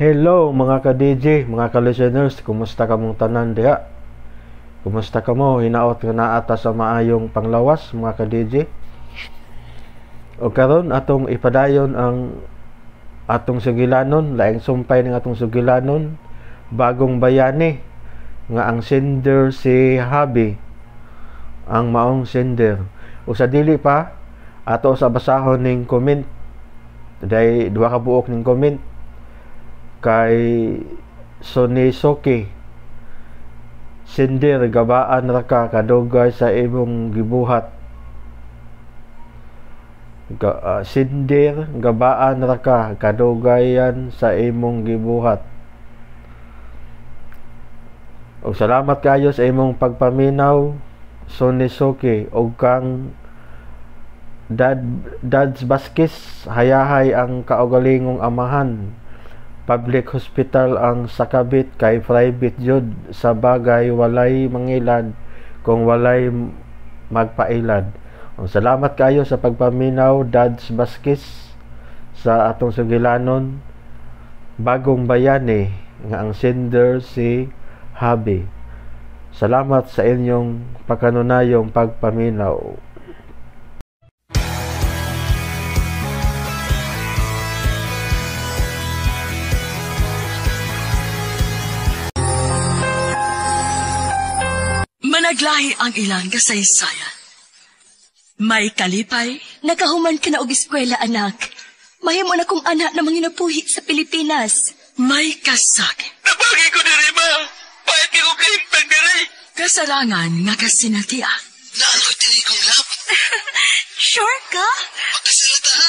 Hello mga ka-DJ, mga ka-listeners, kumusta kamong tanan diha? Kumusta kamo? Hinaot nga naa ta sa maayong panglawas mga ka-DJ. O karon atong ipadayon ang atong sugilanon, laing sumpay ng atong sugilanon, Bagong Bayani, nga ang sender si Habi, ang maong sender. O sa dili pa, ato sa basahon ning comment, dahil duha ka buok ning comment kay Sonisoki. Sender, gabaan ra ka kadugay sa imong gibuhat. Sender, gabaan ra ka kadugayan sa imong gibuhat. Og salamat kayo sa imong pagpaminaw, Sonisoki, og kang Dads Vasquez, hayahay ang kaugalingong amahan. Public hospital ang sakabit kay private jud, sa bagay walay mangilad kung walay magpailad. Salamat kayo sa pagpaminaw, Dads Vasquez, sa atong sugilanon, Bagong Bayani, nga ang sender si Habi. Salamat sa inyong pagkanunayong pagpaminaw. Managlahi ang ilang kasaysayan. May kalipay. Nakahuman ka na og eskwela, anak. Mahimo na kong anak na manginabuhi sa Pilipinas. May kasakit. Nabagi ko diri, ma. Pahit ko kahimpag diri. Kasarangan nga kasinatian. Naakoy diri kong lap. Sure ka? Magkasalita, ha?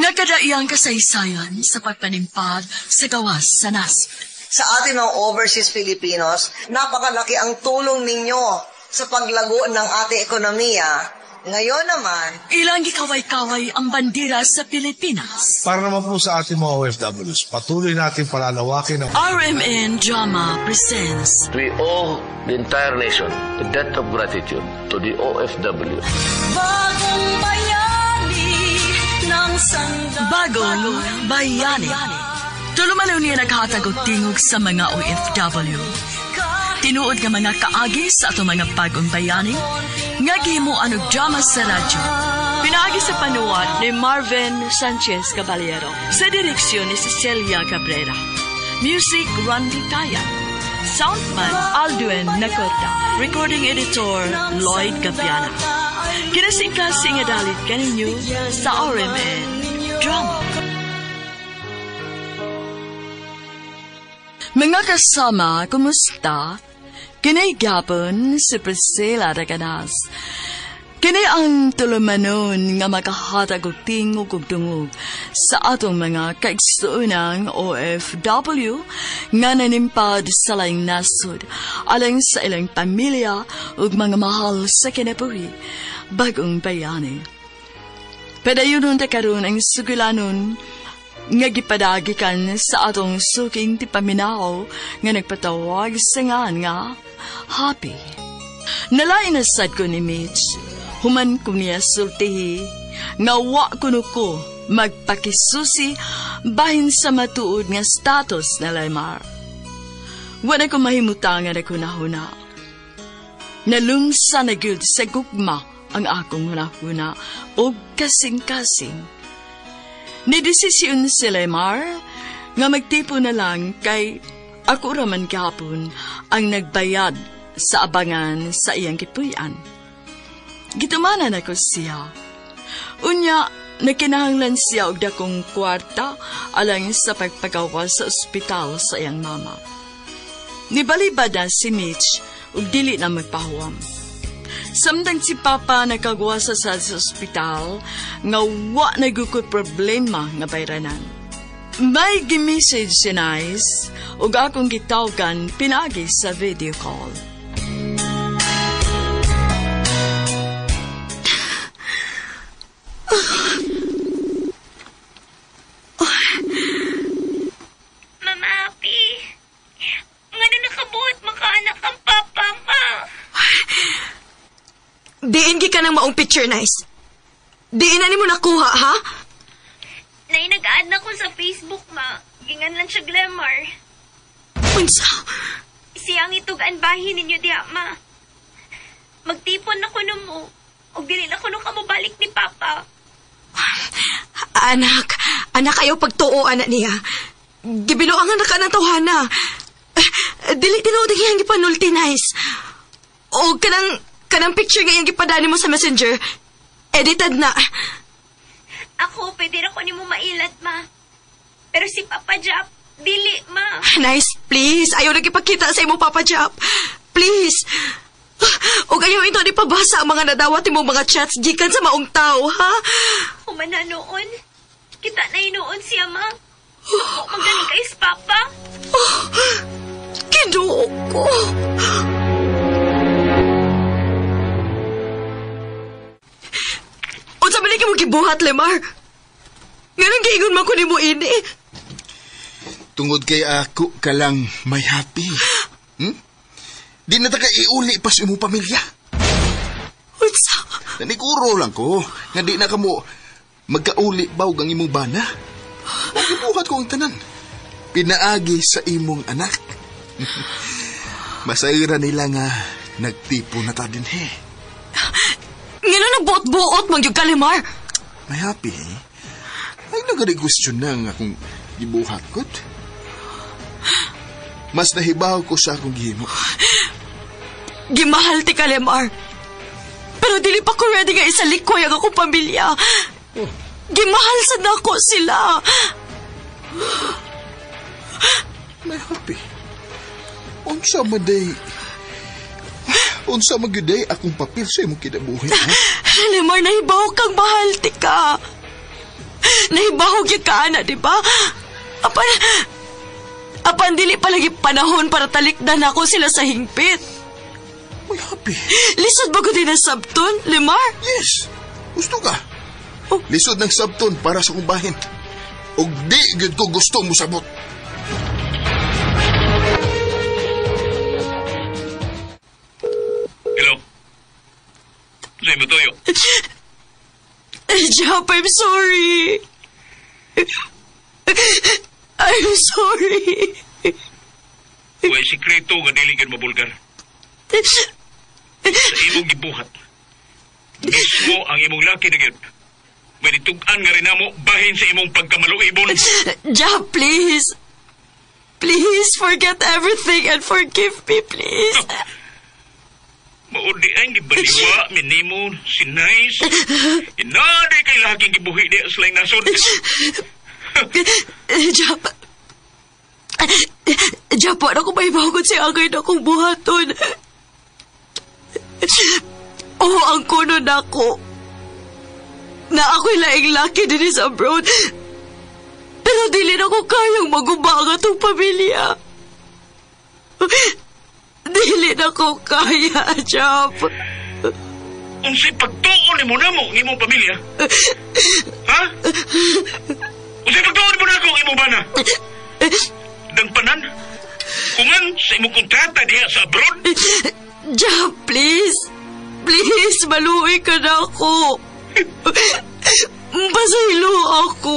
Nagkadaiyang kasaysayan sa pagpanimpad sa gawas sa nasod. Sa ating mga overseas Filipinos, napakalaki ang tulong ninyo sa paglago ng ating ekonomiya. Ngayon naman, ilang gikaway-kaway ang bandera sa Pilipinas. Para naman po sa ating mga OFWs, patuloy natin palalawakin ang RMN Drama presents. We owe the entire nation a debt of gratitude to the OFW. Bagong Bayani ng Sandata. Bagong Bayani. Tulumanon niya naghatag og tingog sa mga OFW. Tinuod nga mga kaagi sa atong mga bagong bayani, nga gihimuan og drama sa radyo. Pinaagi sa panuwat ni Marvin Sanchez Caballero, sa direksyon ni Cecilia Cabrera. Music, Randy Taya. Soundman, Aldwin Nacorda. Recording editor, Lloyd Gabiana. Kinasingkasing nga dalit kaninyo sa RMN Drama. Mga kasama, kumusta? Kini gapon si Priscilla Raganas. Kini ang tulumanon nga makahatag og tingog ug dungog sa atong mga kaigsuonang OFW nga nanimpad sa laing nasod alang sa ilang pamilya ug mga mahal sa kinabuhi, Bagong Bayani. Padayonon ta karon ang sugilanon nga gipadagikan sa atong suking tipaminaw nga nagpatawag sa ngan nga Happy. Nalain na sad ko ni Mitch, human ko niya sultihi, nga wa kuno ko magpakisusi bahin sa matuod nga status na Lemar. Wala ko mahimutangan ako nahuna. Nalungsa na gyud sa gugma ang akong hunahuna og kasing-kasing. Nidesisyon si Lemar nga magtipo na lang kay ako raman gihapon ang nagbayad sa abangan sa iyang kipuy-an. Gitumanan ako siya. Unya, nakinahanglan siya og dakong kwarta alang sa pagpagawa sa ospital sa iyang mama. Nibalibad na si Mitch ug dili na magpahuwam. Samtang si Papa nakagwa sa ospital, nga wa nagukod problema nga bayranan. May gimessage si Nice, ug akong gitawagan pinagi sa video call. Mama Happy, ngano nakabuhat makaanak ang papa, ma? Diin gi ka ng maong picture, Nice. Diin na nimo nakuha, ha? Nay, nag-add na ko sa Facebook, ma. Gingan lang siya Glemar. Unsa? Siya ang itugan bahin ninyo diha, ma. Magtipon na ko no mo. O dili na ko no kamubalik ni Papa. Anak, anak ayaw pagtuo, anak niya. Gibinuangan na ka ng tawhana. Dili tinuod ang iyang gipanulti, Nice. O kanang picture nga iyang gipadani mo sa Messenger, edited na. Ako, pwede na ko nimo mailat, ma. Pero si Papa Jap, dili, ma. Nice, please. Ayaw nagipakita sa imo, Papa Jap. Please. O ayaw ito di pabasa ang mga nadawat mo mga chats gikan sa maong tao, ha? Humana noon. Kita na inoon siya, ma. Suko magaling kay si Papa. Oh, Ginoo ko. Unsa man mo gibuhat, Lemar? Nganong giingon man ko nimo ini? Tungod kay ako ka lang may happy. Di na ta ka iuli pa sa imong pamilya. Unsa? Nanikuro lang ko nga di na kamo magkauli ba og ang imong bana. O gibuhat ko ang tanan. Pinaagi sa imong anak. Masayra nila nga nagtipo na ta din he. Ngano nagbuot-buot man gyud ka, Lemar? May happy eh. Ay nagari question na nga akong gibuhat kot. Mas nahibaw ko sa akong gihimo. Gimahal ti ka, Lemar. Pero dili pa ko ready nga isalikoy ang akong pamilya. Gimahal sa nako sila. May happy. Unsa man day... Unsa man gyud day akong papel sa imong kinabuhi, ha? Lemar, nahibaw kang mahal ti ka. Nahibaw gyud ka, ana, di ba? Apan dili pa lagi panahon para talikdan ako sila sa hingpit. May happy. Lisod ba ko din ang sabton, Lemar? Yes. Gusto ka. Oh. Lisod ng sabton para sa kong bahin. Og di gyud ko gusto mo sabot. Hello? Sa'yo mo tuyo? Jap, I'm sorry. I'm sorry. Way sikreto nga dili gyud mabulgar. Sa imong gibuhat, mismo ang imong laki na gyud. May ditug-an nga rin namo bahin sa imong pagkamaluibon. Jap, please. Please forget everything and forgive me, please. Maudi ang gibaliwa, minimo, si Nice. Inadi kay laking gibuhi diya sa laing nasod. Jap. Jap, wala ko maibawag si Agay na akong buhaton. Oh, ang kuno na ako. Na ako'y laing laki din sa abroad. Pero dili na ko kayang maguba ang atong pamilya. Dili na ko kaya, Jap. Unsay pagtuon nimo namo ang imong pamilya? Ha? Unsay pagtuon nimo nako ang imong bana? Dangpanan? Kungan sa imong kontrata diha sa abroad? Jap, please. Please, maluwi ka na ako. Pasaylo ako.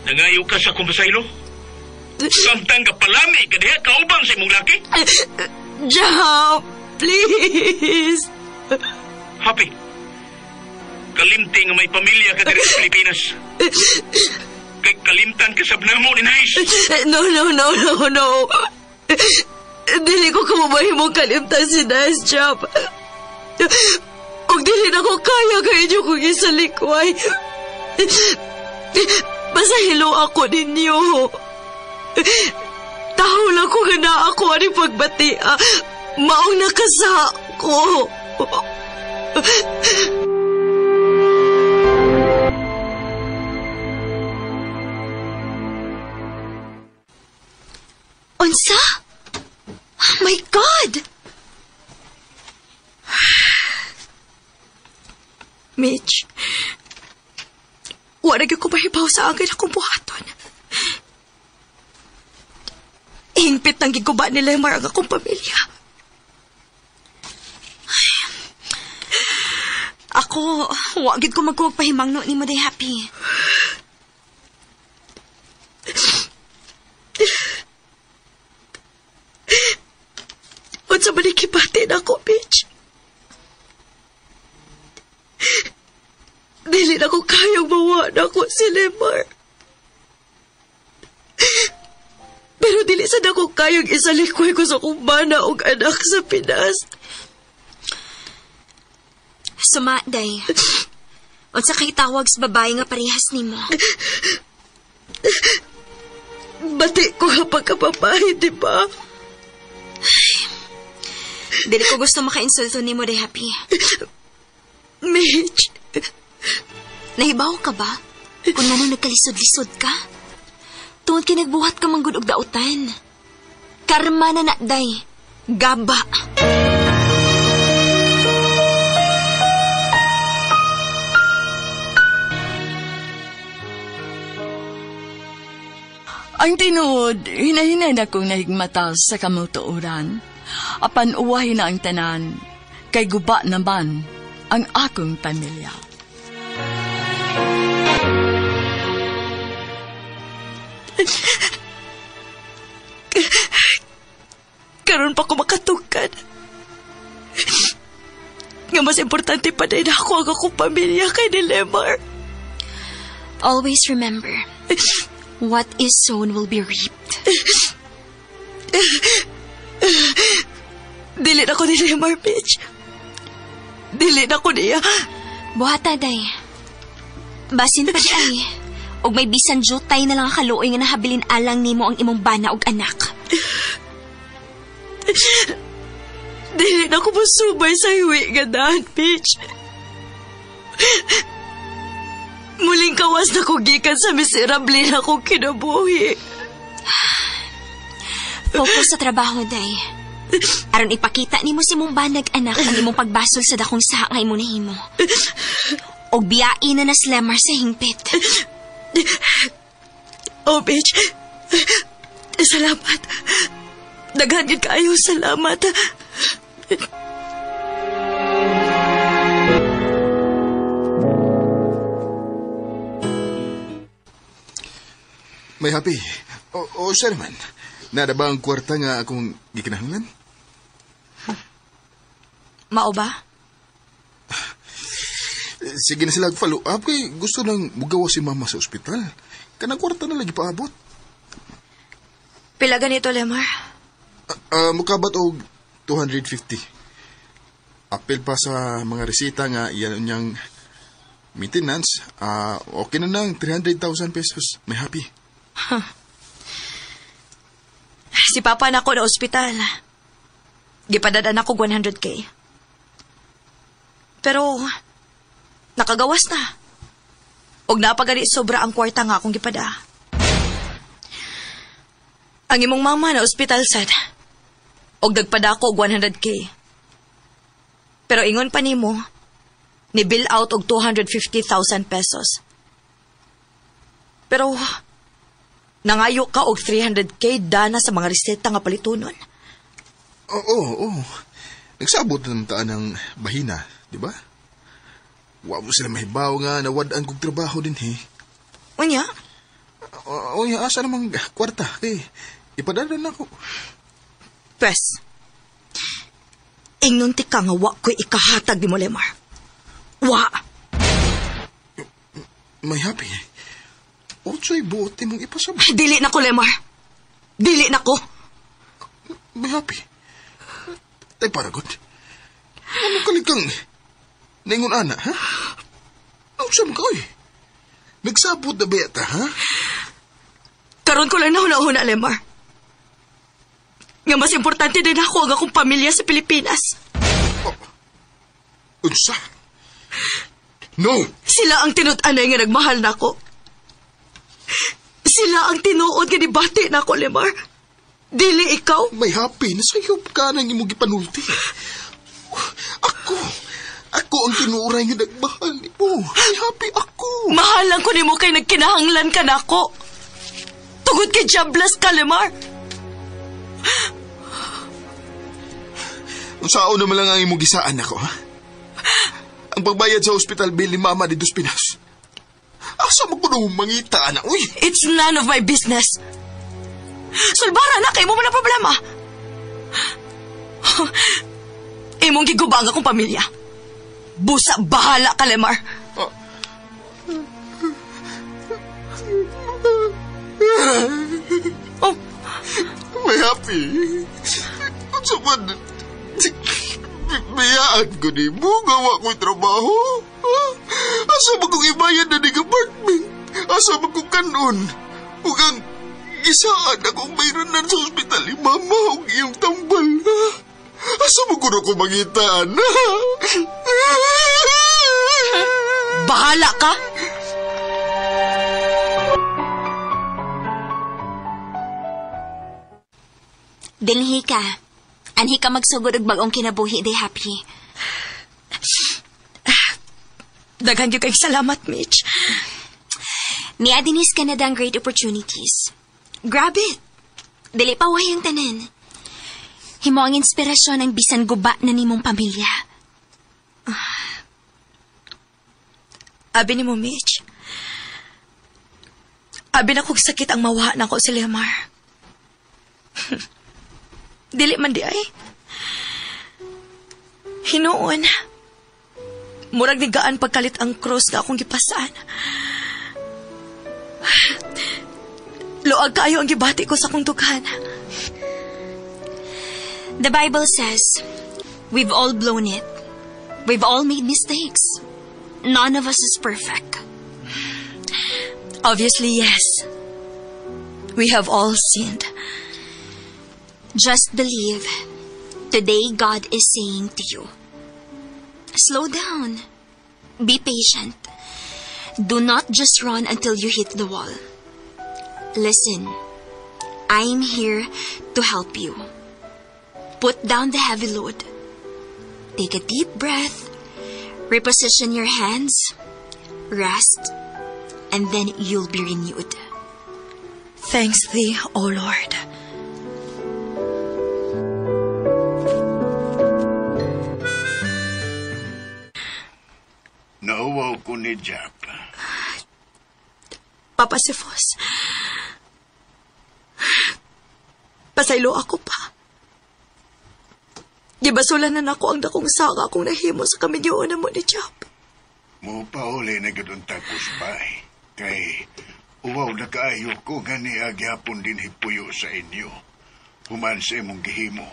Nangayo ka sa akong pasaylo? Samtang ka palami ka diha kauban sa imong laki? Jap, please. Happy. Kalimti nga may pamilya ka diri sa Pilipinas. Kay kalimtan ka sa namo ni Nice. No, no, no, no, no. Dili ko kamabahimong kalimtan si Nice, Jap. Ug dili na ko kaya kay inyo kong isalikway. Pasahilo ako ninyo. Taho lang ko nga na ako ani pagbatia. Maong nakasa ko. Unsa? Oh my God! Mitch, wala gyud ko mahibaw sa akin akong buhaton. Hingpit ng giguba ni Lemar ang akong pamilya. Ay, ako, wa gyud ko magkuwag pahimangno ni mo day happy. Sa manikipati na ako, bitch. Dili na ko kayang mawa na ako si Lemar. Pero dili sad ako kayang isalikoy ko sa akong bana og anak sa Pinas. Suma, day. Unsa kay tawag sa babae nga parehas nimo? Bati ko nga pagkababae, di ba? Dili ko gusto makainsulto nimo, day, Happy. Mitch. Nahibaw ka ba? Kung nanong nagkalisod-lisod ka? Tungod kay nagbuhat ka manggod og dautan. Karma na na, day. Gaba. Ang tinuod, hinahinay na kong nahigmata sa kamutuoran. Apan uwahin na ang tanan, kay guba naman ang akong pamilya. Karon pa ko makatugkad. Nga mas importante pa din ako ang akong pamilya kay ni Lemar. Always remember, what is sown will be reaped. Dili na ko ni Lemar, bitch. Dili na ko niya. Buhata, day. Basin pa di ay. Og may bisan jutay na lang ang kaluoy nga nahabilin alang nimo ang imong bana og anak. Dili na ko masubay sa hiwi nga daan, bitch. Muling kawas na ko gikan sa miserable na akong kinabuhi. Focus sa trabaho, day. Aron ipakita nimo si mong banag anak ang imong pagbasol sa dakong saha nga imo nahimo. Og biyain na na slammer sa hingpit. Oh, bitch. Salamat. Daghan gyud kaayo salamat. May happy. O siya naman. Nada ba ang kwarta nga akong gikinahanglan? Mao ba? Sige na sila follow up kay gusto nang mugawa si mama sa ospital. Kanang kwarta na lagi paabot. Pila ganito, Lemar? Mukabat og 250. Apil pa sa mga resita nga iyan niyang maintenance. Okay na nang 300,000 pesos. May happy. Huh. Si Papa na ako na ospital. Gipadadaan ako 100K. Pero, nakagawas na. Og napagani sobra ang kwarta nga akong gipada. Ang imong mama na ospital sad. Og nagpada ako og 100K. Pero ingon pa nimo, ni bill out og 250,000 pesos. Pero, nangayo ka og 300K dana sa mga reseta nga palitunon. Oo. Nagsabot na naman taan ng bahina, di ba? Wa mo sila mahibaw nga nawad-an kong trabaho din, he. Unya? Unya, asa namang kwarta? Kay, ipadala na ako. Pwes, ingnon ti ka nga wa ko'y ikahatag ni mo, Lemar. Wa! May happy. Otso'y buot mong ipasabot. Dili na ko, Lemar. Dili na ko. May happy. Tay paragot. Ano kalikang ningon ana, ha? Nausam ka, oy. Nagsabot na ba yata, ha? Karon ko lang nahuna-huna, Lemar. Nga mas importante din ako ang akong pamilya sa Pilipinas. Oh. Unsa? No! Sila ang tinud-anay nga nagmahal na ako. Sila ang tinuod nga nibati na ako, Lemar. Dili ikaw. May happy na sayop ka nang imong gipanulti. Ako ang tinuray nga nagmahal ni mo. May happy ako. Mahalan ko nimo kay nagkinahanglan ka nako. Tugod kay jobless ka, Lemar. Unsaon naman lang ang imong gisaan ako, ha? Ang pagbayad sa hospital bill ni Mama dito sa Pinas. Asa mo kuno mangita, anak? Uy! It's none of my business. Sulbara na, kay mo man ang problema. Imong giguba ang akong pamilya. Busa, bahala ka, Lemar. Oh. May happy. Unsa man, biyaan ko ni mo, gawa ko'y trabaho. Asa man kong ibayad na ning apartment? Asa man kong kanon? Ug ang gisaan akong bayranan sa ospital ni mama ug iyong tambal. Asa man ko na ko mangitaan? Bahala ka! Dinhi ka. Anhi ka magsugod og bag-ong kinabuhi, day happy. Daghan gyud kay salamat, Mitch. Niya dinis Canada ang great opportunities. Grab it. Dili pa way ang tanan. Himo ang inspirasyon ang bisan guba na nimong pamilya. Abi nimo, Mitch. Abi na kog sakit ang mawa nako si Lemar. Dili man di ay. Hinuon. Murag nigaan pagkalit ang cross nga akong gipasaan. Luag kaayo ang gibati ko sa akong dughan. The Bible says, we've all blown it. We've all made mistakes. None of us is perfect. Obviously, yes. We have all sinned. Just believe, today God is saying to you, slow down. Be patient. Do not just run until you hit the wall. Listen, I'm here to help you. Put down the heavy load. Take a deep breath. Reposition your hands. Rest. And then you'll be renewed. Thanks thee, O Lord. Nauwaw ko ni Jack. Papa Sifos, pasaylo ako pa. Gibasulan na nako ang dakong saka kung nahimo sa kaminyoon na mo ni Jack. Mo pauli na gud unta kusbay. Kay uwaw na kaayo ko gani agyapon din hipuyo sa inyo. Human sa imong gihimo.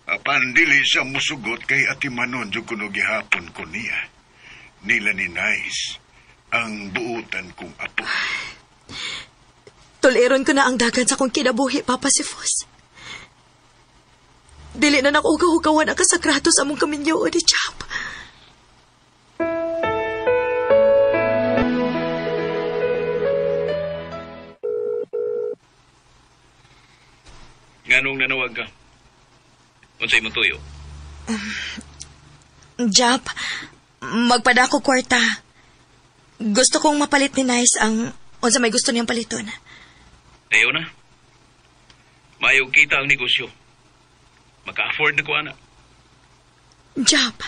Apan dili sa musugot kay atimanon jud kuno gihapon ko niya. Nila ni Nice ang buutan kong apo. Toleron ko na ang dagan sa kong kinabuhi, Papa Sifos. Dili na nakugaw-hugawan ang kasakrato sa among kaminyo ni Chap. Nganong nanawag ka? Unsay imong tuyo? Jap, magpadako kwarta. Gusto kong mapalit ni Nice ang unsa may gusto niyang paliton. Ayaw na. Mayo kita ang negosyo. Maka-afford na ko, ana. Jap.